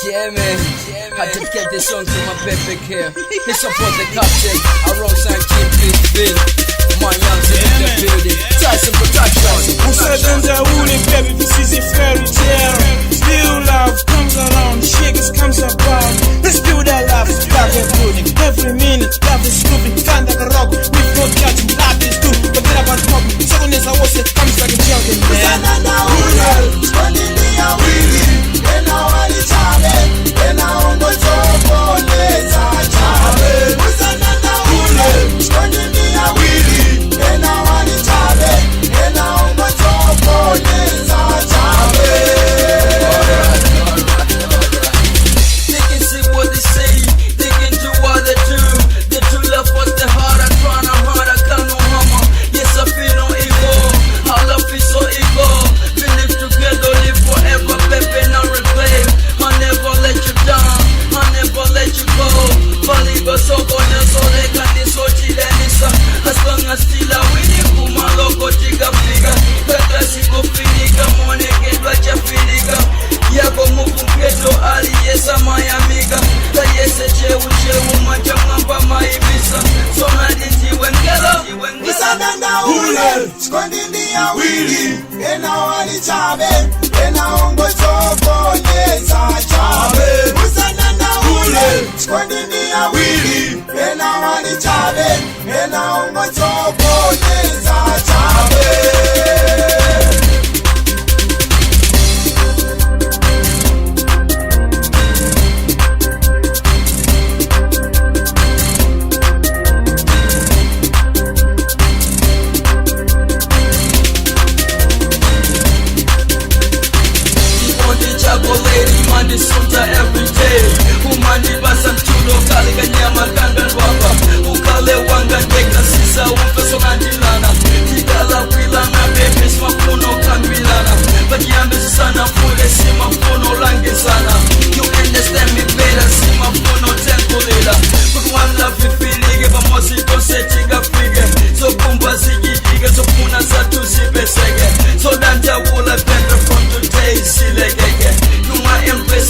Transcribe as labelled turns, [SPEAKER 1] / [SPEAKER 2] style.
[SPEAKER 1] Yeah, man. I dedicate this song to my baby here. It's support the captain. Alongside King Big Bill. My young's in the building. Tyson Production.
[SPEAKER 2] Usadandaule baby, this is a fairy tale. Real love comes around, shakers comes about. Let's build our love like a building. Every minute, love is stupid. Stand like a rock, with no judging. Life is too, forget about problem. Second is a horse, it comes like a jungle, man.
[SPEAKER 1] They can see what they say, they can do what they do. The true love was the heart, I try no hard, I can't no hammer. Yes, I feel no evil. Our love is so evil. We live together, live forever, baby, no replay. I never let you down, I never let you go. Baliba so gonna so they can so chilenisa. As long as still I win it, kumaloko chiga figa. Kakasiko filiga, moneke dwacha filiga. Yako mukumpeto aliyesa mayamiga kayese cheu cheu manja mwamba maibisa sonaditiwe ngelo.
[SPEAKER 3] Usadandaule, chikondi ndi awiri, ena wali chabe, ena ongochokoneza chabe. Usadandaule, chikondi ndi awiri, ena wali chabe, ena ongochokoneza chabe.
[SPEAKER 1] Chikondi chako lady mandisunta everyday umandibasa mtulo kale kanyama kangandwapa ukale wanga ndekasisa umfeso kandilana tikalakwilana bebe simafuno kambilana patiyambisisana fule simafuno langisana. You understand me better, simafuno tenkulila kuti one love ifilike pamosi tose tikafike zokumba zijijike zofuna zathu zipeseke sodandaula bebe from today silekeke. You my empress.